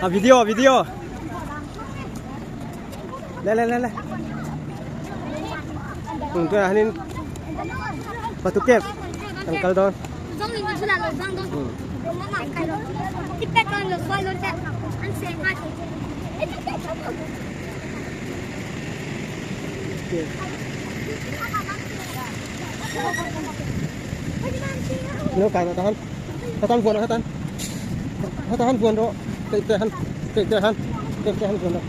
A video video. Le le le le. Tunah hianin Batu Cave kan kal dawn. No kai rawh tahan hatan vuan rawh hatan hatan han vuan rawh teh teh han teh teh han teh teh han vuan rawh.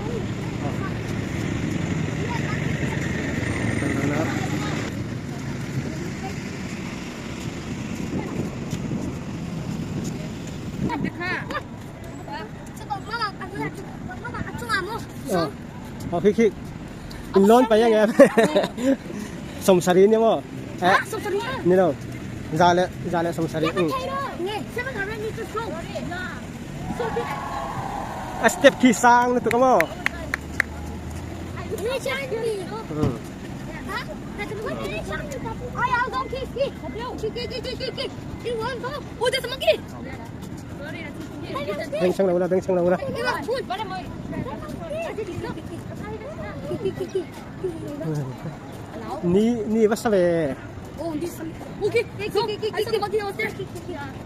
Ờ, khi khi in lon pai ang em 70 nia maw eh ni lo za leh za leh 70 um a step khi sang lutuk a maw beng chheng lo la beng chheng lo la ni ni va sa ve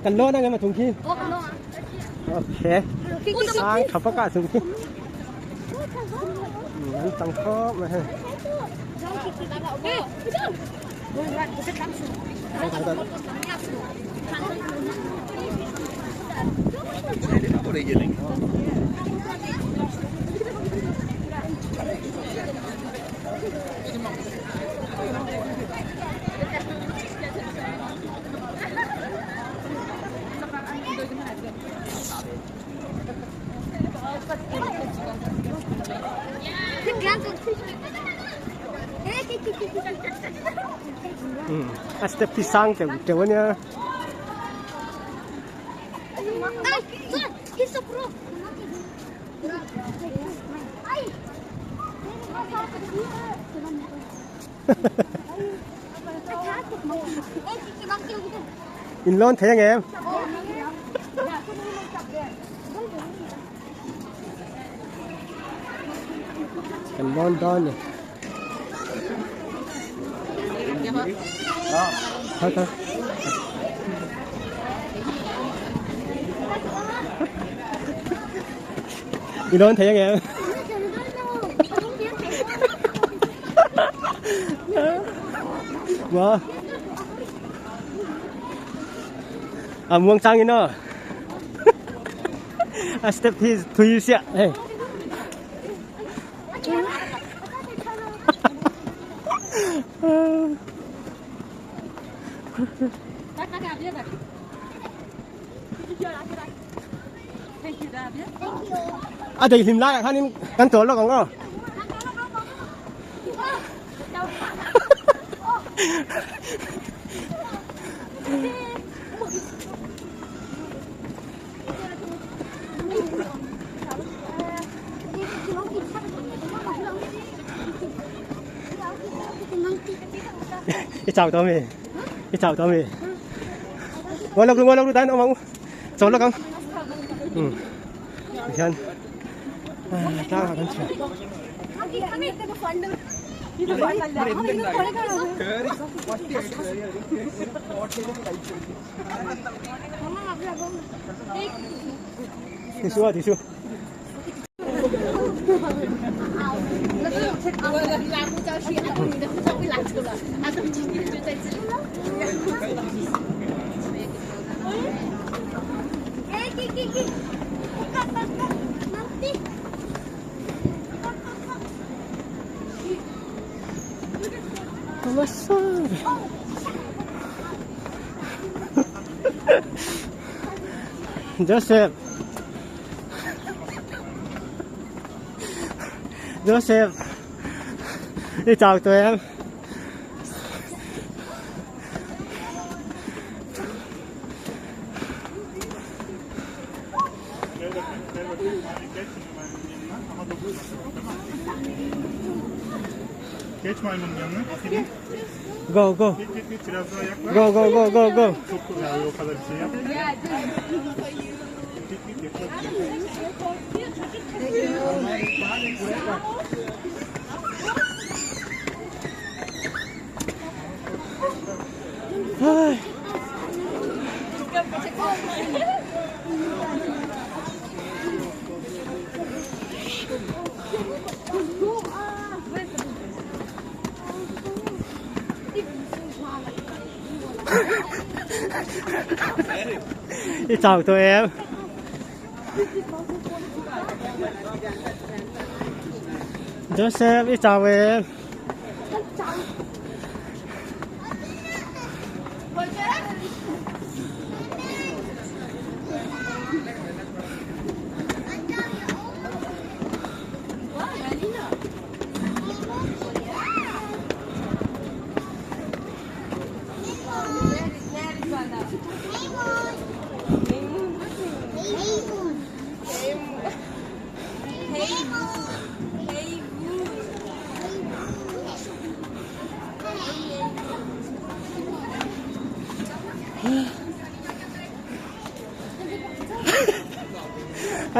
kan lawn ang em a thung khi okay sang tha bawk a thung khi an tam khawp mai hei A step hi sang teuh teuh a nia. In lawn thei ang em? Kan lawn dawn ni. Thôi thôi. In lawn thei ang em? Wow. A muang chang in aw. A step hi thui siah hei. A dei hlim lai ah khanin kan chawl lawk ang aw. I chau tawh ami? I chau tawh ami? Ngawi lawk ru ngawi lawk ru tan awm ang u chawl lawk ang um tihian tlang ah kan chhuah. Tissue ah tissue. Joseph. Joseph. I chau tawh em? Go go. Go go go go go. I chau tawh em? Joseph i chau em?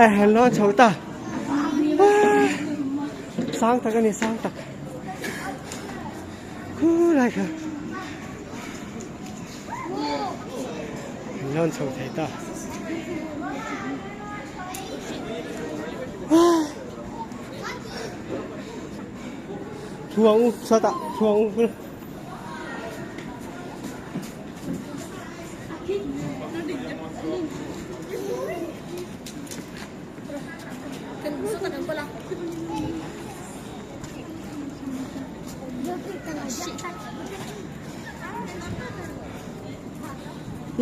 Ai han lawn chho ta sang tak a ni sang tak khulai kha an lawn chho thei ta thu ang u sawtah thu ang u.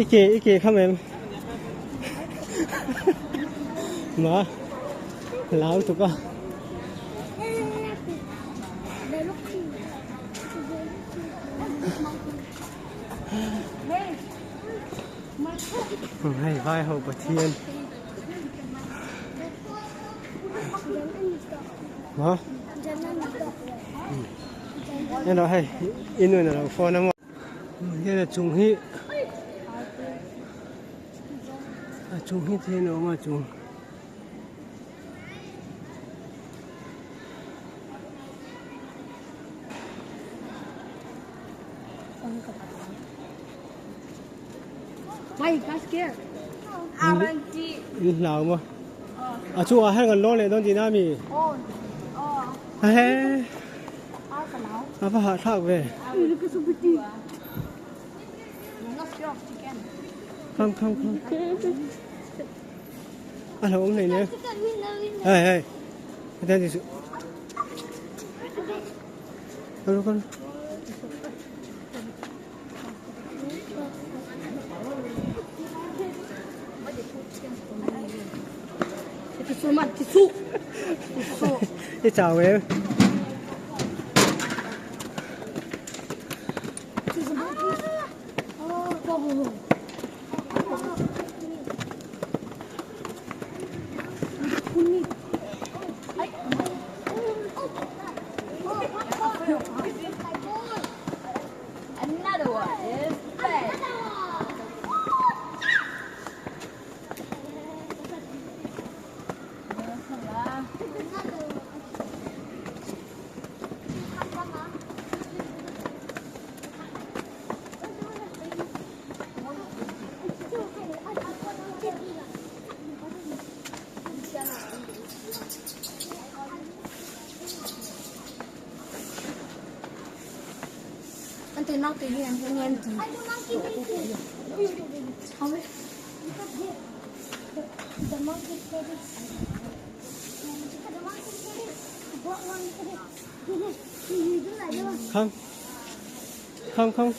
I ke i ke kham em ma lau tuk a. Hei vai ho Pathian ma eno hei inun alo phone a maw hian a chung hi a chung hi thil a awm a chung. In hlau maw a chungah hian kan lawng leh dawn tihna ami he a va hahthlak ve kham kham kham a hlauhawm hlei nen hei hei hetiang ti suh kal kal I chau em? Không không không.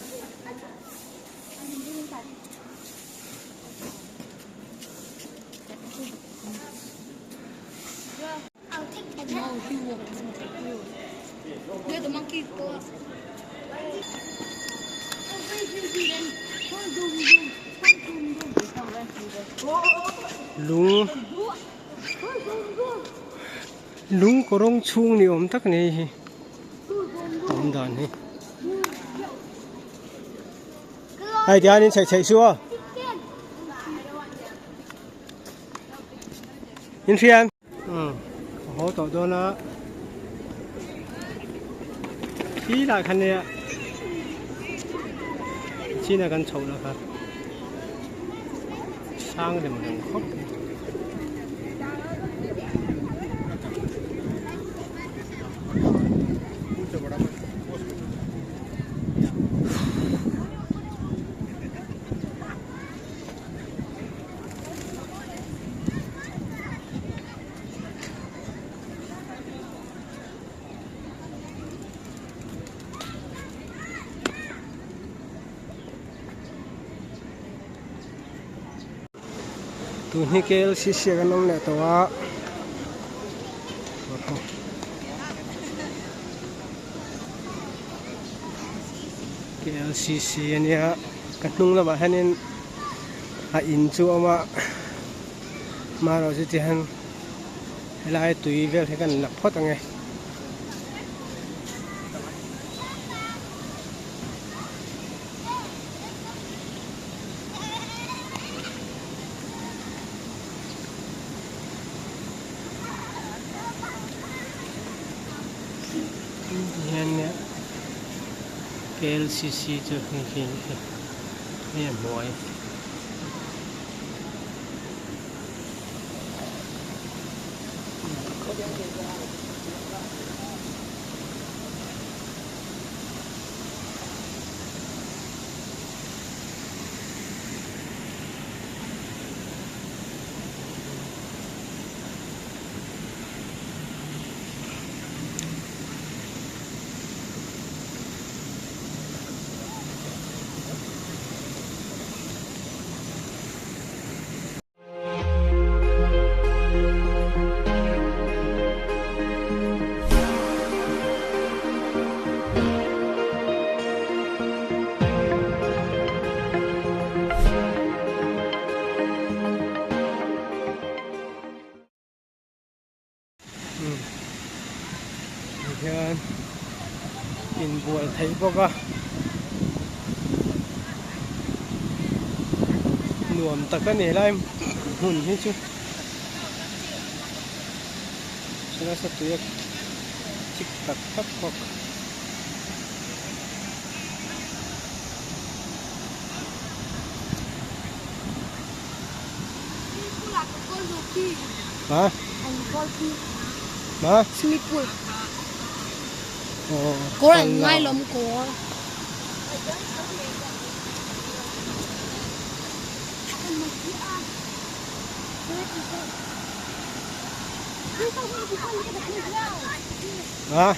Lung lung kawrawng chhung ni awm tak nei hi a awm dan hi. Hei tihianin chheih chheih chu aw. In hria em? Umm a haw tawh dawn a. Khi lah kha nia chin a kan chhoh lah kha sang reng reng khawp mai. Tun hi KLCC ah kan awm leh tawh a KLCC ania ka hnung lamah hianin a in chu a awm a marawh chu tihian helai tui vel hi kan la phawt ang e. Tihian KLCC chu hei khi hei a hnuai. Hian inbual theih bawk a nuam tak a ni helai hmun hi chu nasa tui a chik tak tak bawk. Hả? Hả? Swimming pool. Ồ. Có là ngay lắm có. Hả?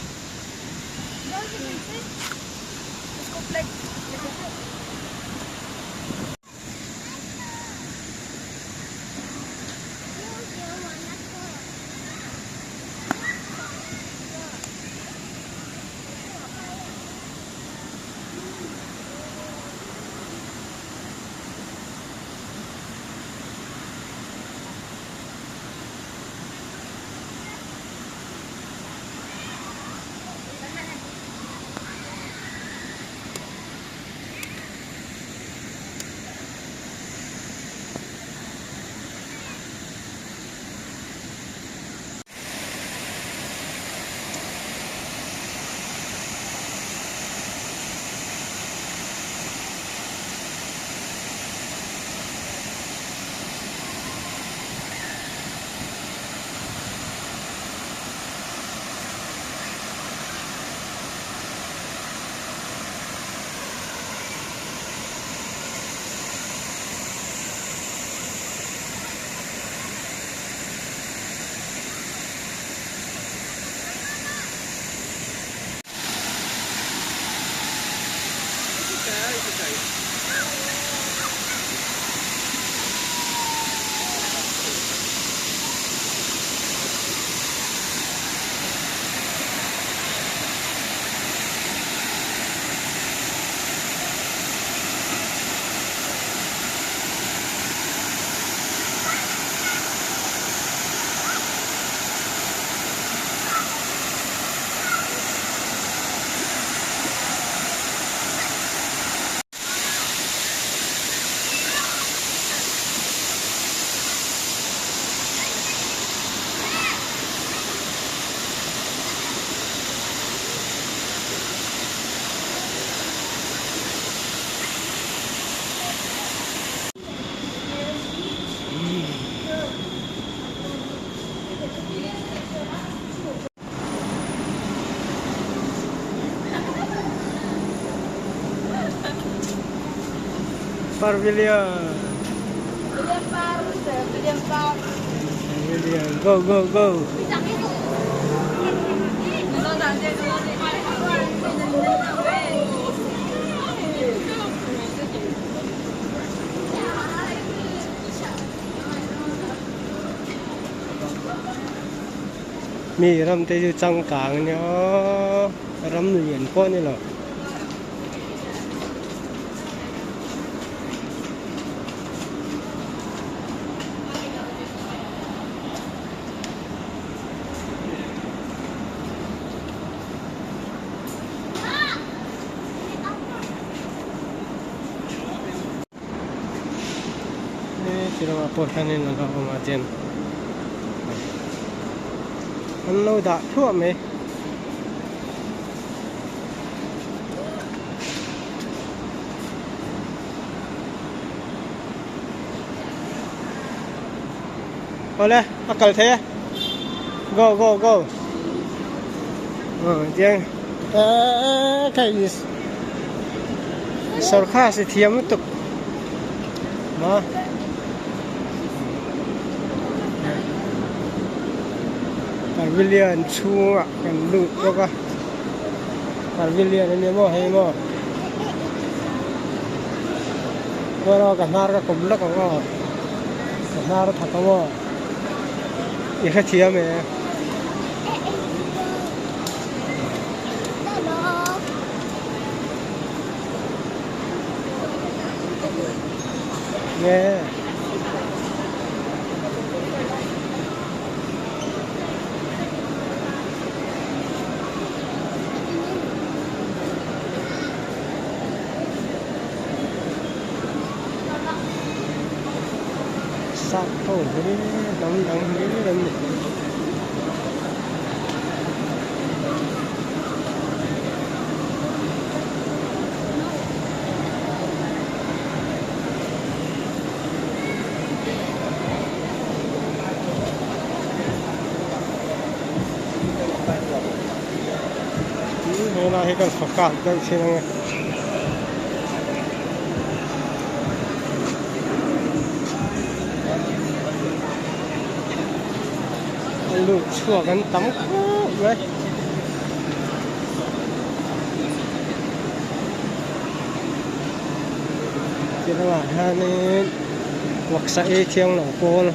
Pavilion. Pavilion. Go go go. Mi ram te chu changkang ania ram lian pawh a ni lo. He ti lamah pawh hianin a lo awm a chuan an lo dah thluah mai. Awle a kal thei e go go go chiang eee kha is sawrkha si thiam lutuk maw pavilion chhungah kan lut bawk a pavilion ania maw hei maw chuan ka hnar ka kawm lawk ang aw ka hnar a thak ang aw i hrethiam e. Nge. Sap ho hi hnam dang hlir an ni. Helai hi kan focus deuh thin ang e. A lut chhuak an tam khawp mai. Ti lamah hianin vawksa ei thiang lo pawl.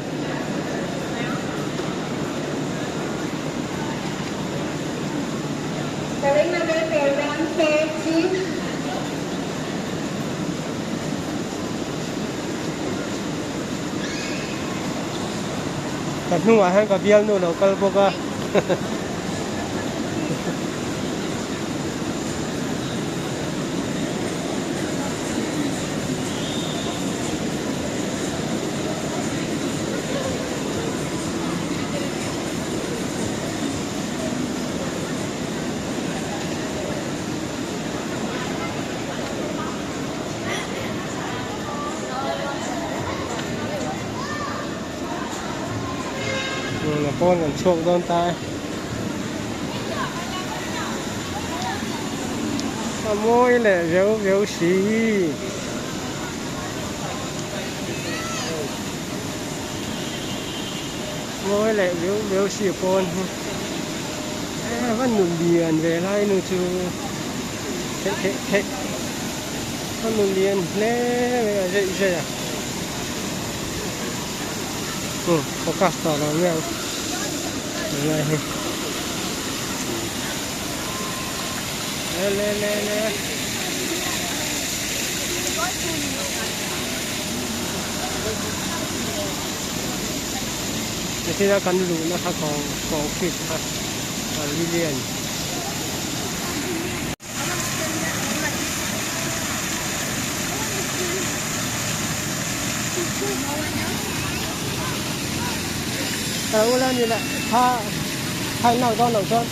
Ka hnungah hian ka bialnu lo kal bawk a. Pawn kan chhuak dawn ta e. A mawi leh viau viau si. Mawi leh viau viau si pawn hi. E va nun lian ve lai nu chu theih theih theih va nun lian hle mai a zeih zeih a. Umm focus tawh lo mai ang tunlai hi. Le le le le. Nichina kan luhna kha concrete kha a lian. Ula ni la tha tha nau dawn lo chuan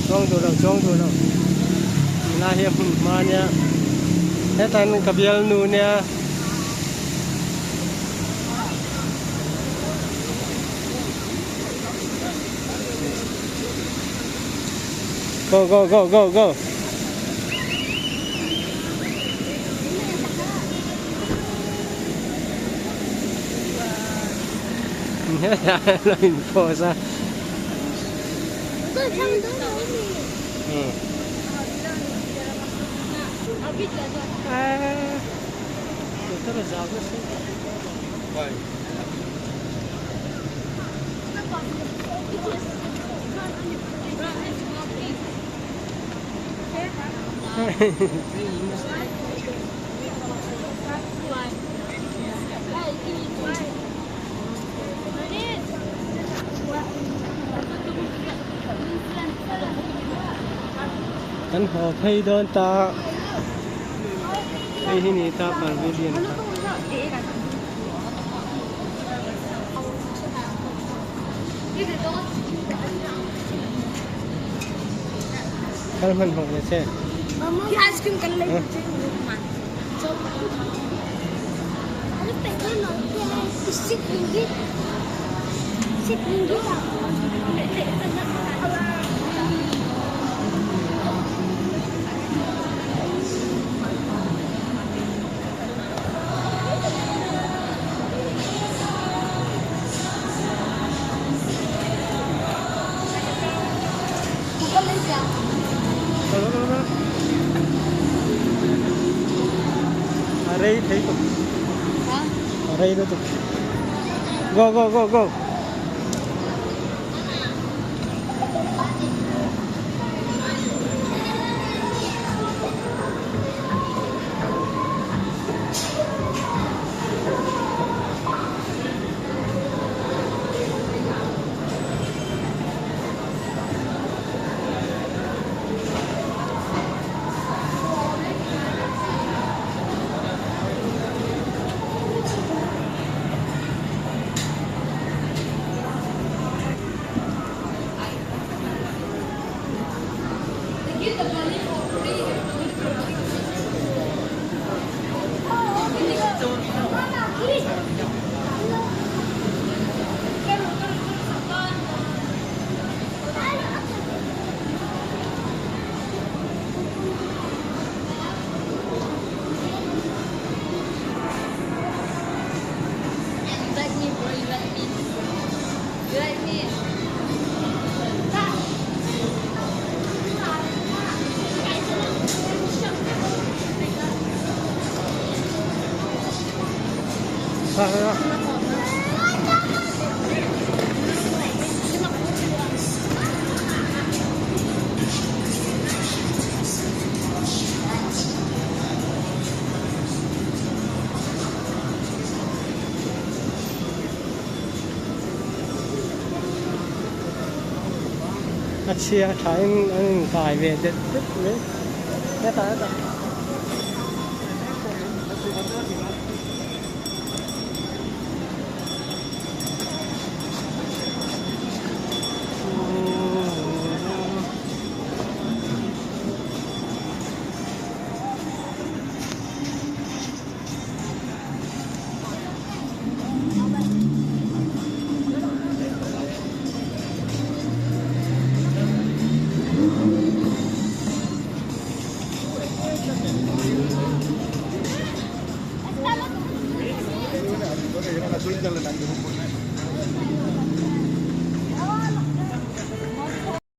chuang duh lo chuang duh lo tunlai hi a hmun hma ania hetan ka bialnu nia. Go go go go go. Hetah an lo in pose a. Motor a zau nasa. Kan haw phei dawn ta hei hi ni ta pavilion kha. Kal hmanhmawh ve che. A rei thei tuk a rei lutuk go go go go. A chhia tha in an inkai ve det det mai hetah hetah.